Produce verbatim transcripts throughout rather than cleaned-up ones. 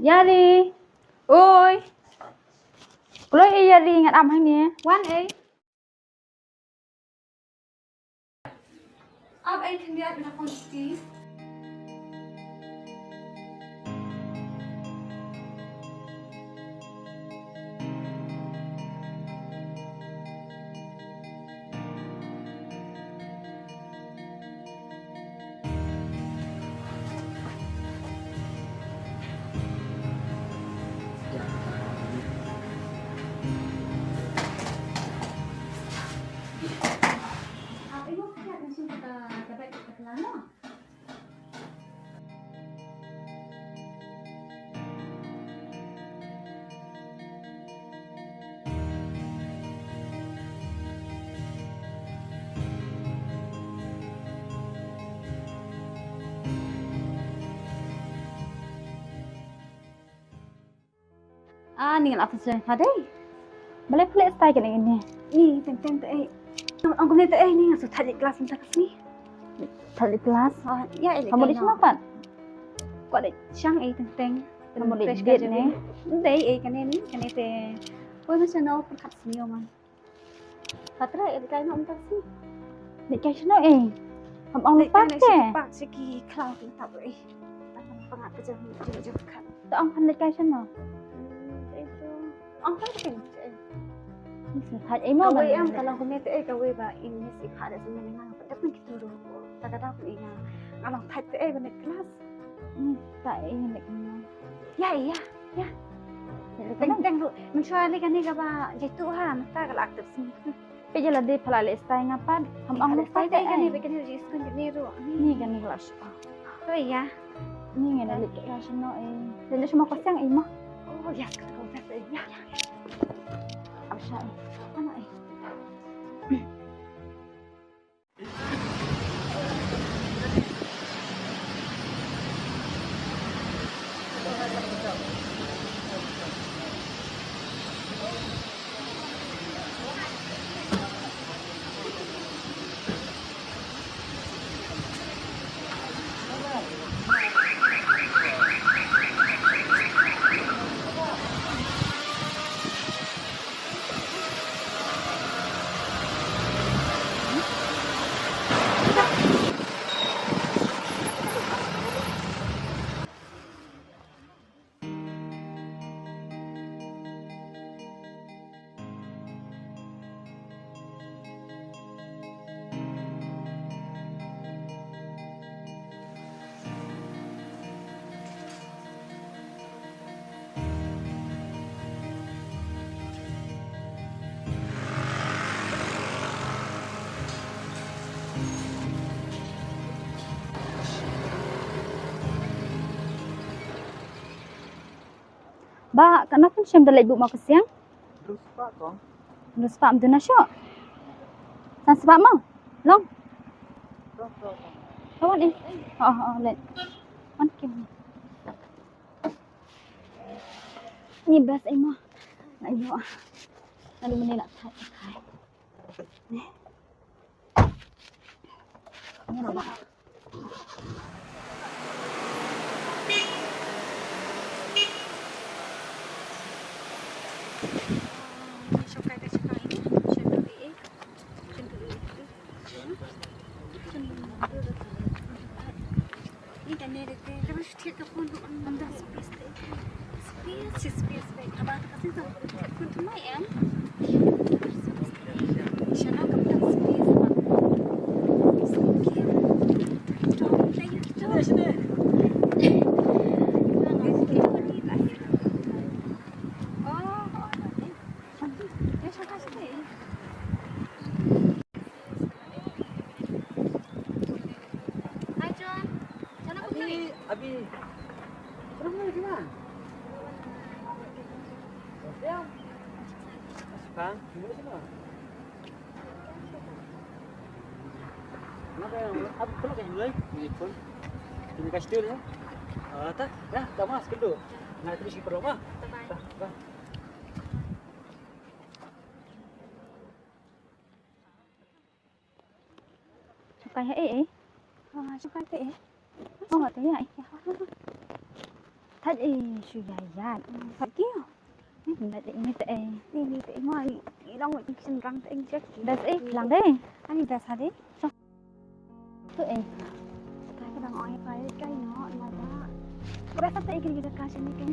Ïali. Oi. Kloi ei Ïali, ngan ap hangne. Wan ei. Ap ei khyndiat na khon sti. Ah, ni ngan ap session ka dei. Balei phi leh style kane kane? Ni teng teng te ei. Ong kumne te ei, ni nga shu thait leit klas mynta ka sngi. Thait leit klas? Ah, ïa ei leit. Ka mut leit shano pat? Kwah leit shang ei teng teng. Ka mut leit date ne? Dei ei kane ni, kane te. Oi, ma channel pyrkhat sngi man. Patre, eh, leit kai noh mynta ka sngi. Leit kai shano eh? Ham ong leit pat kai noh te. Sha park sha ki khlaw ki tap eh. Tang pyngat ka jam jam jam khat. To ong phan leit kai shano? Hmm, te to. Ong phan te eh. Ni sa thait eh mo. Kawei ban em leit. Ka long kumne te eh, kawei ba in ni si kha da sum ne ngang pat dep nang ki turu. Ta ka dap ni nga. Nga long thait te eh ban leit klas. Hmm, ta eh leit klas. Ïa, ïa, ïa. Teng teng ruh. Mynshuwa lei kane kaba jaitu ha, mynta ka la aktip sngi. Peit ïa lade pha la leh style nga pat. Ham ong leh style te kane, peit kane ji skun kane ruh. Ni kane ka la shu. To ïa. Ni ngan leit ka shano eh. Leit shano ka siang eh ma. Oh ïa ka ka ïa. Asha eh. Ana eh. Ba, katno phin shim da leit buh ma ka siang? Hynriew spah kong. Hynriew spah, ym duna shuh. San spah mo? Long. Long, long, long. Ka wan eh. Oh, oh, leit. Wan kim. Ni best eh mo. Nai mo. Nai mo ni nak thai. Hi, John. Abi, Abi. Kenapa lagi, Ma? Ya. Sekarang, gimana sih, Ma? Kenapa ya? Abi, kenapa lagi mulai? Telepon. Terima kasih, Dul, ya. Ah, tak, ya, tak, Ma, sekian dulu. Nah, terus kita, Ma. Bye. Tak, bye. Shu kai ha eh eh. Ah, shu kai te eh. Oh, te ïa eh. Thait ei shu ïaid ïaid. Thait ki. Ni thait ei ni thait ei. Ni ni thait ei ma ni. I long wei kin rang thait ei check. Best ei lang dei. Ani best ha dei. Tu ei. Kai ka dang oi pai kai no na da. Best thait ei kin kita ka sini kin.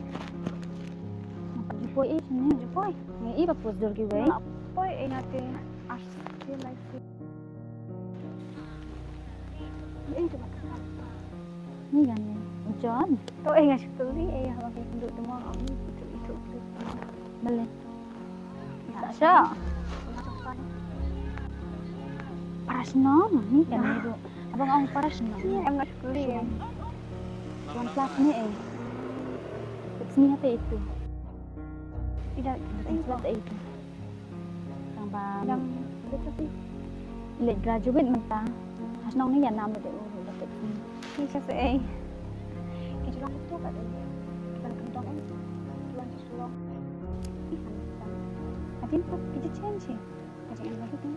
Jupoi ei sini jupoi. Ni i ba pus dur ki wei. Poi ei na te. As te lai te. Ni kan ni. John. To eh nga sukuli eh ha ba ki duk demo am itu itu. Bale. Sha. Parasno ni kan ni duk. Abang ang parasno. Ni em nga sukuli eh. One plus ni eh. Ni hati itu. Tidak. One plus itu. Tang ba dang leit graduate mynta. Ha shnong ne ïa nam leit u leit. Ki sa se ei. Ki jrong tu ka dei. Ban kyndong ei. Tuan sa shlong. Hadien pat ki jachem shi. Ka jingim lagi tu.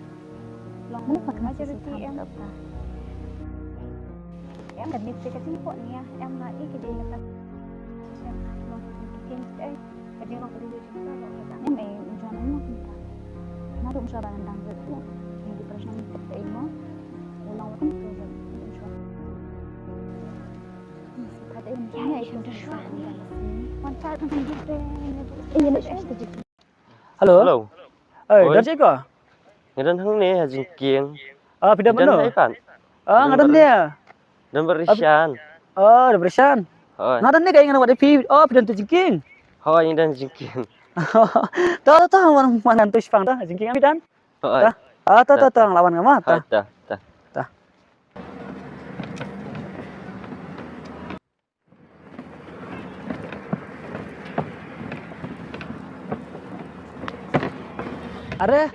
Long majority em. Em ka mit ka jingpok nia em la i ki dei ka. Long ki kin ei. Ka jingong ka dei. Em ei u John em kumta. Naduh mynshwa ba ngan dang rit tu. Ngi dei para shnong te ei mo. U long wa kumtu ba mynshwa. Ka dei mynshwa ei kumtu shwa. Wan sa kan dei te. Ei ei. Hello. Hello. Ei, oi. Don jiko? Nga don hangne ha jingkieng. Ah, phi don mano? Don hai pan. Ah, nga don ne. Don Barishan. Oh, don Barishan. Hoi. Nga don ne ka ing nga wat phi. Oh, phi don tu jingkieng. Hoi, ing don jingkieng. To to to wan wan tu shipang to jingkieng phi don. Hoi. Ah, to to to lawan nga ma. Hoi, to to. Are.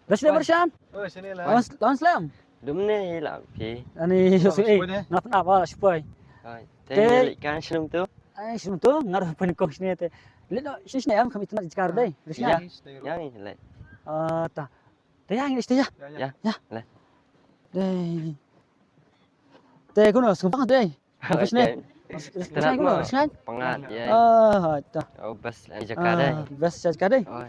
Dah sini Barishan. Oh, sini lah. Lawan lawan slam. Dum ne hi lam phi. Ani so eh. Ngap na ba sipoi. Hai. Te kan shlum tu. Ai shlum tu ngar pun kong sini te. Lino sini sini am kami tu nak jikar dai. Sini. Yang ni le. Ah ta. Te yang ni sini ya. Ya. Ya. Le. Dai. Te kuno sumpang dai. Apa sini? Sini kuno sini. Pangat ya. Ah ta. Oh bas jikar dai. Bas jikar dai. Oh.